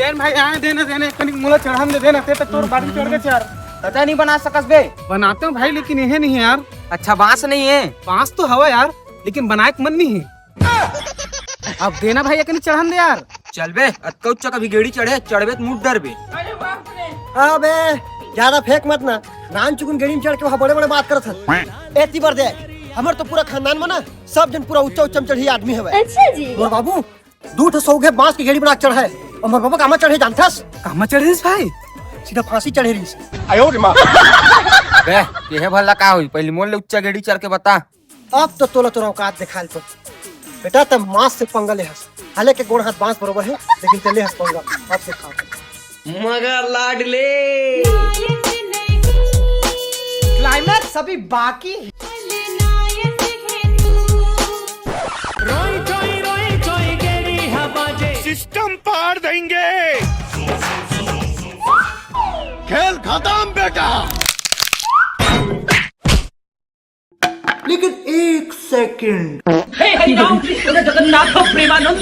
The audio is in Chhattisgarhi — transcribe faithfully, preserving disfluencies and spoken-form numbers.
ए भाई, आए देना, देना, कनिक मोला चढ़न दे देना, ते तक तोर बाड़ी चढ़ के चार। कतई नहीं बना सकस बे? बनाते हूँ भाई, लेकिन यह नहीं है यार। अच्छा, बांस नहीं है? बांस तो हवा यार, लेकिन बनाए के मन नहीं है। अब देना भाई, कनिक चढ़न दे यार। चल बे, अतका उच्चा कभी गेड़ी चढ़े, चढ़बे त मुड़ डरबे। अबे, ज्यादा फेंक मत ना, नान चुकुन गेड़ी में चढ़ के वहाँ बड़े बड़े बात करत हस। एती बर दे, हमर तो पूरा खानदान में ना, सब जन पूरा उच्चा उच्चा में चढ़ी आदमी हवे। अच्छा जी। मोर बाबू दू ठो सौघे बांस के गेड़ी बना के चढ़े, अउ मोर बाबा कामा चढ़े जानथस? कामा चढ़े रिस भाई? सीधा फांसी चढ़े रिस। बे, केहे भला का होई, पहली मोर ले उच्चा गेड़ी चढ़ के बता। अब तो तोला तोर औकात देखाल पर। बेटा, तब मांस से पंगा ले हस, हालांकि गोड़ हाथ बांस बरोबर है, लेकिन ते ले हस पंगा। अब देखा। मगर लाडले। क्लाइमैक्स अभी बाकी है। रोई चोई रोई चोई गेड़ी हा बाजे। सिस्टम पाड़ देंगे। खेल खत्म बेटा। लेकिन एक सेकंड। हे हरि राम कृष्ण जगन्नाथ प्रेमानंद।